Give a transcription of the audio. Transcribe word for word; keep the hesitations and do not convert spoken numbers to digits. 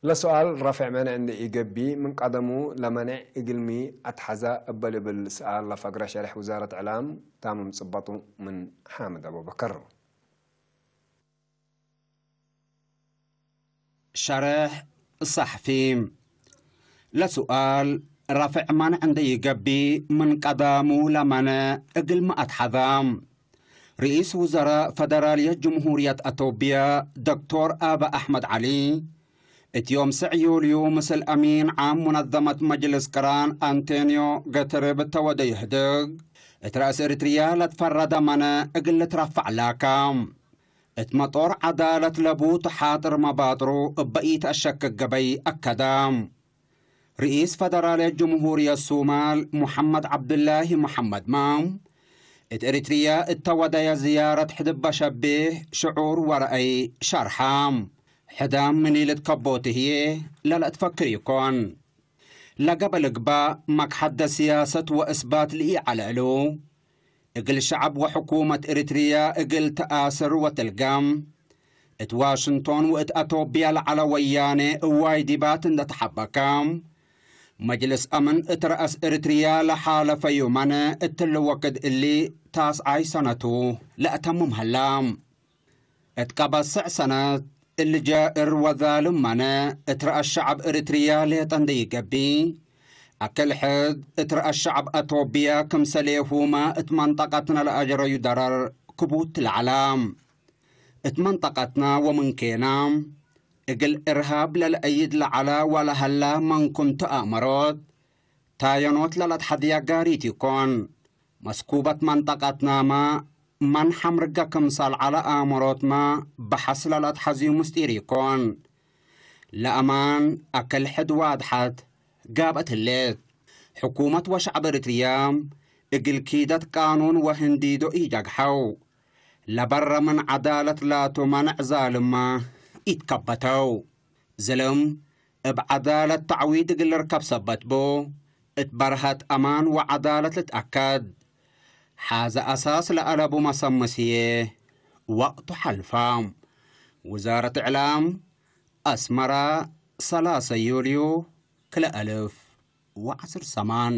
ለሰኣል ራፍዕ ማንዕ እንዴ ኢገብእ፣ ምን ቀደሙ ለማንዕ እግልሚ አትሐዘ እበ ልብል ሰኣል ለፈግረ ሸሬሕ ውዛረት እዕላም ታምም ጽበጡ ምን ሓምድ አቡበከር። ሸሬሕ ሰሕፊ። ለሰኣል ራፍዕ ማንዕ እንዴ ኢገብእ፣ ምን ቀደሙ ለማንዕ እግልሚ አትሐዘ። ርኢስ ውዘራእ ፈደራልየት ጅምሁርየት አቶብየ ዶክቶር አቢ አሕመድ ዐሊ፣ እት ዮም ስዕ ዮልዩ ምስል አሚን ዓም ሙነዘመት መጅልስ ቅራን አንቶንዮ ገተርብ እተ ወደዩ ህድግ፣ እት ረአስ ኤሪትርያ ለትፈረደ መነ እግል ልትረፈዕ ላከ። እት መጦር ዐዳለት ለቡ ተሓጥር መባጥሩ እበ ኢተአሸክክ ገበይ አከደ። ርኢስ ፈደራልየት ጅምሁርየት ሱማል ሙሐመድ ዐብዱላሂ ሙሐመድመ፣ እት ኤሪትርያ እተ ወደየ ዝያረት ሕድ እበ ሸቤህ ሽዑር ወረአይ ሸርሐ። ሕዳም ምን ኢልትከቦ ትህዬ ለለአትፈክር ኢኮን። ለገብአ ልግባእ መክሐደ ስያሰት ወእስባት ለኢዐለ እሉ፣ እግል ሸዐብ ወሕኩመት ኤሪትርያ እግል ተአስር ወትልገም፣ እት ዋሽንቶን ወእት አቶብያ ለዐለ ወያኔ እዋይ ዲባት እንደ ተሐበከ፣ መጅልስ አምን እት ረአስ ኤሪትርያ ለሓለፈ ዩመነ እትሊ ወክድ እሊ ታስዓይ ሰነቱ ለአተምም ሀላ። እት ቀበስዕ ሰነት እሊ ጃእር ወዛልም መነ እት ረአስ ሸዐብ ኤሪትርያ ሌጠ እንዴ ኢገብእ፣ አክል ሕድ እት ረአስ ሸዐብ አቶብያ ክምሰሌሁመ እት መንጠቀትነ ለአጀረዩ ደረር ክቡት ለዐለ። እት መንጠቀትነ ወምንኬነ እግል እርሃብ ለለአይድ ለዐለ ወለሀለ መንኩም ተአእመሮት ታየኖት ለለአትሐድያ ጋሪት ኢኮን። መስኩበት መንጠቀትናመ መን ሐምርገ ክምሰል ዐለ አእመሮትመ በሐስ ለለአትሐዝዩ ምስጢር ኢኮን። ለአማን አክል ሕድ ዋድሐት ጋብአት ህሌት። ሕኩመት ወሸዕብ ኤሪትርያ እግል ኪደት ቃኑን ወህንዲዶ ኢጀግሐው። ለበረ ምን ዐዳለት ላቱ መንዕ ዛልመ ኢትከበተው። ዝልም እብ ዐዳለት ተዕዊድ እግል ልርከብ ሰበት ቡ፣ እት በርሀት አማን ወዐዳለት ልትአከድ። ሐዘ አሳስ ለአለቡ መሰምስ ህዬ ወቅቱ ሐልፈ። ውዛረት እዕላም፣ አስመረ፣ ሰላሰ ዩልዩ፣ ክልኤ አልፍ ወዐስር ሰማን።